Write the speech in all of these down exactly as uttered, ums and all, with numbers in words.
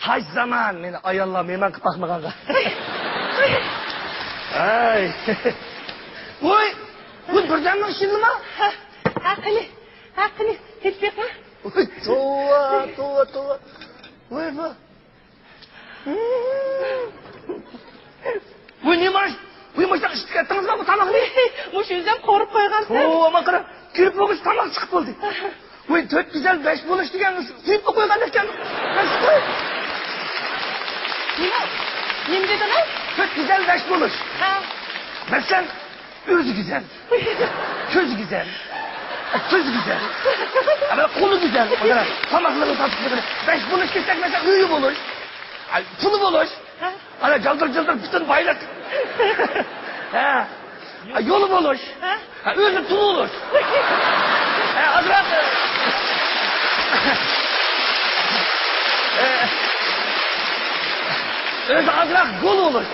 قايسى زامان مېنى ئاياللار مېھمان قىلىپ باقمىغانغا. ھەي. ۋوي، بۇ بىردەمنىڭ ئىشىدىما؟ ھە، ھە، قېنى، ھە، قېنى، تېتىپ بېقىڭ. ۋوي، توۋا، توۋا، توۋا. ۋوي، بۇ. بۇ نېمە؟ بۇ مۇشۇنداق ئىچىپ كەتتىڭىزمۇ بۇ تاماقنى؟ مۇشۇ ئۆزۈم قورۇپ قويغان. توۋا، مانا قارا، كىرىپ بولغۇچە تاماق چىقىپ بولدى. ۋوي، تۆت گۈزەل بەش بولۇش دېگەن سۇيۇپلا قويغان ئىكەن. نېمە؟ نېمە دېدىڭىز؟ تۆت گۈزەل بەش بولۇش. ھە. مەسىلەن، ئۆزى گۈزەل. كۆزى گۈزەل. كۆزى گۈزەل. ئەمە قولى گۈزەل. مانا تاماقلىرىنى تارتىپ بەش بولۇش دېسەك، مەسىلەن، ئۆيى بولۇش. ئاي، پۇلى بولۇش. ھە؟ ئانا جالدىر-جۇلدۇر پۈتۈن بايلىق. ھە. ھە، يولى بولۇش. ھە؟ ھە، ئۆزى تۇلۇلۇش. ھە، ئازراق. ئۆزى ئازراق گول بولۇش.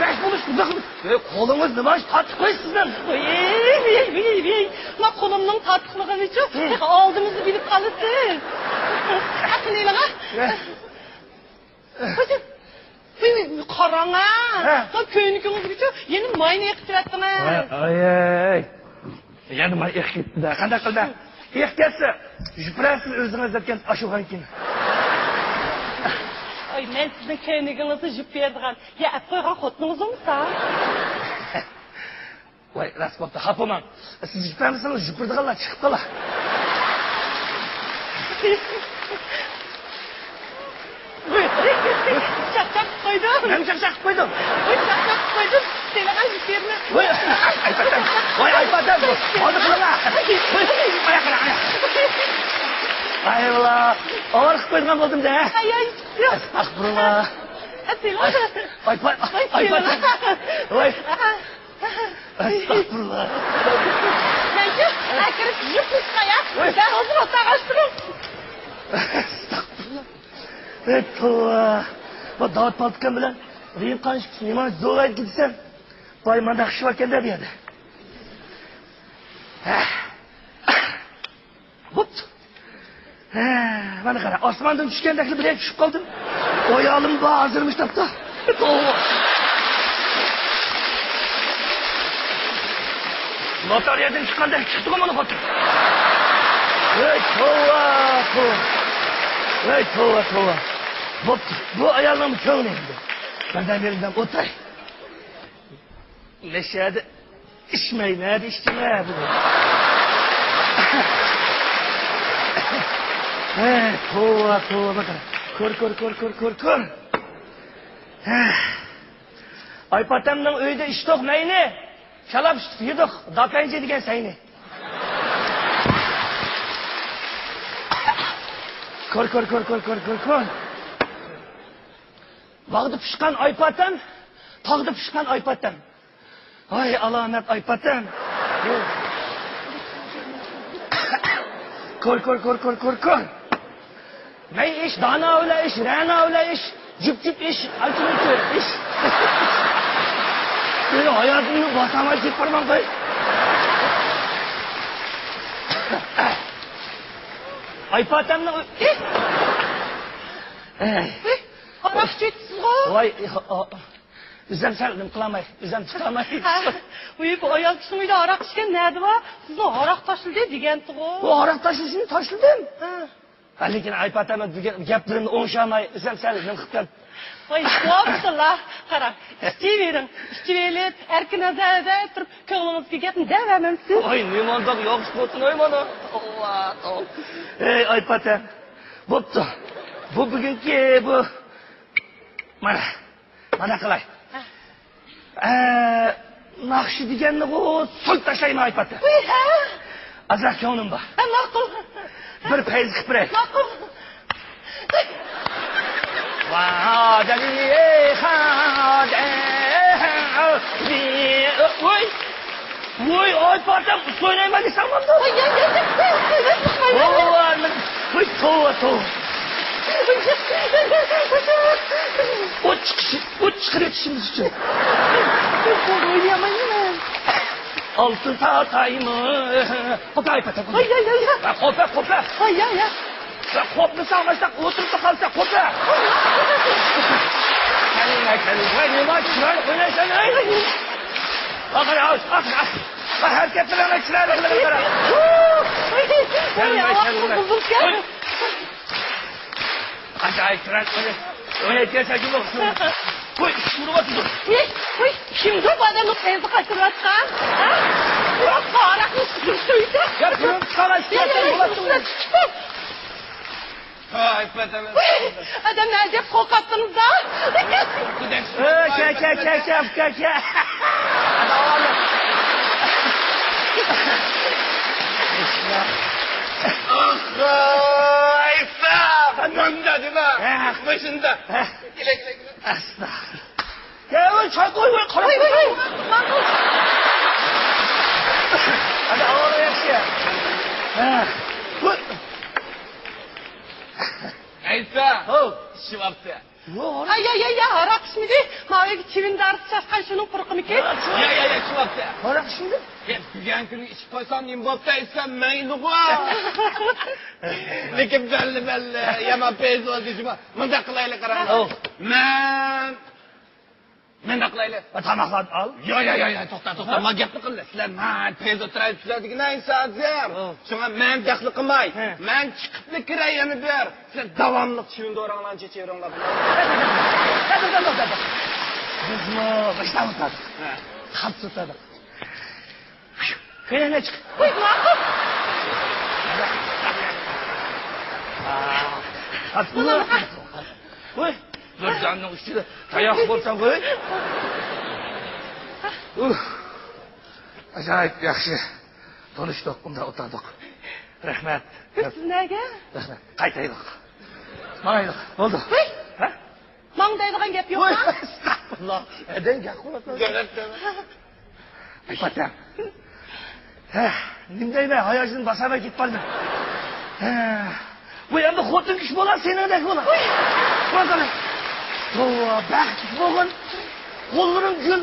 بەش بولۇش ئۇزاق. ئۆي، قولىڭىز نېمە ئىش تاتلىق قوي سىزنىڭ؟ ۋىي، ۋىي، ۋىي، ۋىي. ما قولۇمنىڭ تاتلىقلىقىنىچۇ، ھە. تېخى ئالدىمىزنى بىلىپ قالىسىز. ئەقىل ئېلىڭ، ھە. ھە. ۋىي، ۋىي، قاراڭ، ھە. ھە. ما كۆينىكىڭىزگىچۇ يەنە ماينى ئېقىتىۋەتتىڭىز. ۋاي، ئاي، ئاي. يەنە ماي ئېقىپ كەتتى-دە. قانداق قىلدى؟ ئېقىپ كەتسە، يۈپۈرەرسىز ئۆزىڭىز دەپكەن ئاشۇ غەنكىن. ئاي، مەن سىزنىڭ كەينىگىڭىزنى يۇپ بېرىدىغان، يا ئەپ قويغان خوتۇنىڭىزمۇ سا؟ ۋاي، راست بوپتۇ، خاپا بولماڭ. سىز يۈپ بەرمىسىڭىز، يۈپۈرىدىغانلار چىقىپ قالا. چاقچاق قىلىپ قويدۇم. نېمە چاقچاق قىلىپ قويدۇم؟ ۋاي، چاقچاق قىلىپ قويدۇم. سېنىڭ ئەمدى شېرىنى. ۋاي، ئايپاتەم. ۋاي، ئايپاتەم. ھازىر قىلىڭا. ۋاي، ئاياق، ئاياق، ئاياق. ئاي، ۋالا. ئاۋارە قىلىپ قويىدىغان بولدۇم-دە. ئاي، ئاي، ياق. ئەستەغپۇرۇللا. ئەي، ئاي، ئاي، ئايپاتەم. ۋاي. ئەستەغپۇرۇللا. مەنچۇ، ئەكىرىپ يۇقۇشقا يا. ۋاي. دەل ھازىر ئوتاغا ئاچتىم. ئەستەغپۇرۇللا. ئەي، توۋا. بۇ داۋۇت پالتىكام بىلەن رېھىم خان ئىككىسى نېمانچە زورايدىكىن دېسەم. ۋاي، مانداق ئىش باركەن-دە بۇ يەردە. ھە. بوپتۇ. ھە، مانا قارا، ئاسماندىن چۈشكەندەكلا بىرەر چۈشۈپ قالدىم. ئايالىم بار ھازىر مۇشۇ تاپتا. توۋا. لوتارىيەدىن چىققاندەك چىقتىغۇ مانا خوتۇن. ھەي، توۋا، توۋا. ھەي، توۋا، توۋا. بوپتۇ. بۇ ئايالنىڭ كۆڭلى ئەمدى. بىردەم يېرىمدەم ئولتۇراي. نەشەدە ئىچمەي، نەدە ئىچتىڭ ھە بۇنى؟ ھە، توۋا، توۋا، بەقەر. كۆر، كۆر، كۆر، كۆر، كۆر، كۆر. ھە. ئايپاتەمنىڭ ئۆيىدە ئىچتۇق مەينى. شالاپ ئىچتۇق، يېدۇق داپەنجى دېگەن سەينى. كۆر، كۆر، كۆر، كۆر. باغدا پىشقان ئايپاتەم، تاغدا پىشقان ئايپاتەم. ۋاي، ئالامەت ئايپاتەم. كۆر، كۆر، كۆر، كۆر، كۆر، كۆر. مەي ئىچ، دانا بىلەن ئىچ، رەنا بىلەن ئىچ، جۈپ، جۈپ ئىچ، ئاچ، ئاچ ئىچ. مېنىڭ ھاياتىمنى باسالماي كېتىپ بارماڭ قوي. ئايپاتەمنىڭ ئۆ-، ئەي. ھاراق ئىچىۋېتىپسىزغۇ؟ ۋاي، ئۆزۈم سەل نېمە قىلالماي، ئۆزۈم چىقالماي. ھە. ۋۇي، بۇ ئايال كىشىنىڭ ئۆيىدە ھاراق ئىچكەن نەدىۋا؟ سىزنىڭ ھاراق تاشلىدى دېگەنتىغۇ. بۇ ھاراق تاشلىشىنى تاشلىدىم. ھە. ھە، لېكىن ئايپاتەم دېگەن گەپلىرىمنى ئوڭشالماي، ئۆزۈم سەل نېمە قىپتىم. ۋاي، بوپتۇلا. قاراڭ، ئىچىۋېرىڭ. ئىچىۋېلىپ، ئەركىن ھالدا تۇرۇپ، كۆڭلىڭىزدىكى گەپنى دەۋەرمەمسىز؟ ۋاي، نېمانداق ياخشى خوتۇن، ۋاي، مانا. ئاللا، ئاللا. ئەي، ئايپاتەم. بوپتۇ. بۇ بۈگۈنكى بۇ، مانا. مانا قىلاي. ھە. ئە، ناخشا دېگەننىغۇ سويۇپ تاشلايمەن ئايپاتەم. ۋىي، ھە. ئازراق كۆڭلۈم بار. ھە، ماقۇل. بىر پەيز قىلىپ بېرەي. ماقۇل. ۋاي، ۋوي. ۋوي، ئايپاتەم، ئۇسسۇل ئوينايمەن دېسەڭ بولدى. ۋاي، ياق، ياق، ياق، ياق، ياق. ۋاي، ۋاي، ۋاي، مەن، ۋاي، توۋا، توۋا. ئوت چىقىشى، ئوت چىقىرىۋېتىشىمىز ئۈچۈن. ئوينىيالمايمەن. ئالتۇن تاغ تايمۇ. قوپە، ئايپاتەم، قوپە. ۋاي، ياق، ياق، ياق. ۋاي، قوپە، قوپە. ۋاي، ياق، ياق. سەن قوپمىساڭ، ماشۇنداق ئولتۇرۇپلا قالسا، قوپە. كەلمە، كەلمە. ۋاي، نېمە چىرايلىق ئوينايسەن، ھەي؟ قارا، قارا، قارا. ھەرىكەتلىرىڭنى چىرايلىق قىلىپ قارا. كەلمە، كەلمە. قاچاي چىرايلىق ئوينايسەن، كىم ئوخشىسۇن؟ ۋاي، ئىش ئۇرۇۋاتىدۇ. ۋاي، ۋاي، كىمدۇ بۇ ئادەمنىڭ قېنىنى قاچۇرۇۋاتقان؟ ھە؟ بۇ ھاراقنى سۈپۈرۈپ قويدى. يا، بۇنى چىقاراش كېرەك. ھاي، پەتەمەس. ئادەم نەدەپ قورقاتتىڭىز-دا؟ ئۆ، كە، كە، كە، كە، كە، كە. ئاھ، ئايسا! مۇندا دېمە. ھە. مۇشۇندا. ھە. كېلە، كېلە، كېلە. ئەستەغپۇرۇللا. يا، ۋاي، چاي قوي، ۋاي، قاراپ قوي. ھەدە، ئاۋارە ياخشى. ھە. ۋاي. ئەيسا. ھو. ئىچىۋاپتۇ. يوق. ئاي، يا، يا، يا، ھاراق ئىچمىدى. ماۋۇ چىۋىن دارىسى چاچقان شۇنىڭ پۇرىقىمىكىن؟ يا، يا، يا، ئىچىۋاپتۇ. ھاراق ئىچمىدى؟ يا، دېگەن كۈنى ئىچىپ قويسام نېمە بوپتۇ ئەيسا، مەيلىغۇ. لېكىن بەللى، بەللى. يامان پەيزى بولدى شۇما. مۇنداق قىلايلى، قاراڭ. ھو. مەن مەن دەقىلايلى. تاماقلارنى ئال. يا، يا، يا، يا، توختا، توختا. ھە؟ ما گەپنى قىلدى. سىلەر ما تېز ئولتۇرايسىلەر دېگىنە ھازىر. ھە. شۇڭا مەن دەخلى قىلماي. ھە. مەن چىقىپلا كىرەي يەنە بىر. سىلەر داۋاملىق چىۋىن دوراڭلارنى چېچىۋېرىڭلار. بىزمۇ باشلاۋاتاتتۇق. ھە. قاپسىتاتتۇق. كۆيەڭگە چىق. ۋاي، ماقۇل. ۋاي، بىر جاننىڭ ئۈستىدە تاياق بولساڭ قوي. ئۇھ. ئاجايىپ ياخشى. تونۇشتۇق، ئۇنداق ئولتۇردۇق. رەھمەت. سىز نەگە؟ رەھمەت. قايتايلىق. ماڭايلىق. بولدى. ۋاي. ھە؟ ماڭ دەيدىغان گەپ يوق. ۋاي، ئەستەغپۇرۇللا. ئەدەي گەپ قىلىۋاتىمەن. ھەقىقەتەن. ھە، نېمە دەيمەن، ھاياجىنىم باسالماي كېتىپ قالدىم. ھە. ۋاي، ئەمدى خوتۇن كىشى بولا، سېنىڭدەك بولا. ۋاي. قارا، قارا. توۋا، بەختلىك بولغىن. قوللىرىڭ گۈل.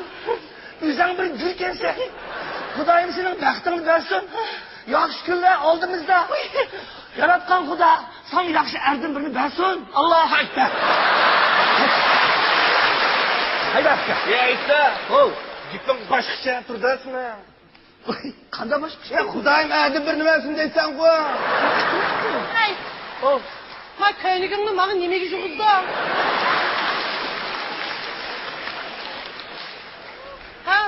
ئۆزۈڭ بىر گۈلكەنسەن. خۇدايىم سېنىڭ بەختىڭنى بەرسۇن. ياخشى كۈنلەر ئالدىمىزدا. ياراتقان خۇدا ساڭا ياخشى ئەردىن بىرنى بەرسۇن. ئاللاھۇ ئەكبەر. ھەيدە ئاكا. يا ئەيسا. ھو. گېپىڭ باشقىچە تۇرىدۇ سېنىڭ. قانداق باشقىچە؟ يا خۇدايىم ئەردىن بىرنى بەرسۇن دەيسەنغۇ. ھەي. ھو. ما كۆينىكىڭنى ماڭا نېمىگە يۇغۇزدۇڭ؟ ھە؟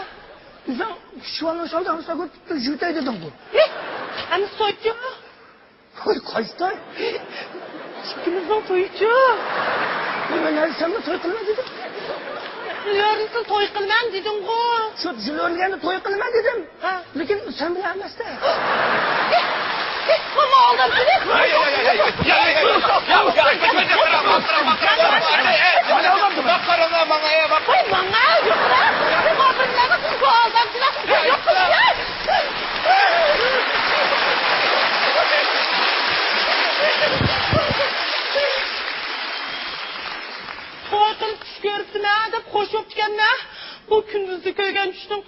ئۆزۈڭ شۇۋالنىڭ شالداڭ ساكۇت يۇتاي دېدىڭغۇ. ھېي، ئەمدى سويچۇ. ۋاي، قايسى توي؟ ئىككىمىزنىڭ تويىچۇ. مەن ھەرى سەنمۇ توي قىلىمەن دېدىم. جۇليۆرنىسىنى توي قىلىمەن دېدىڭغۇ. شۇ جۇليۆرنىڭ توي قىلىمەن دېدىم. ھە. لېكىن سەن بىلەن ئەمەستە. ئەمما ئالدامچىنى. ۋاي، ماڭا يوقلا. بۇ ئالدامچىلار. يوق قىلىڭ. توي قىلىپ چۈش كۆرۈپتىمەن دەپ خوش بوپتىكەنمەن. بۇ كۈندۈزدە كۆرگەن چۈشنىڭ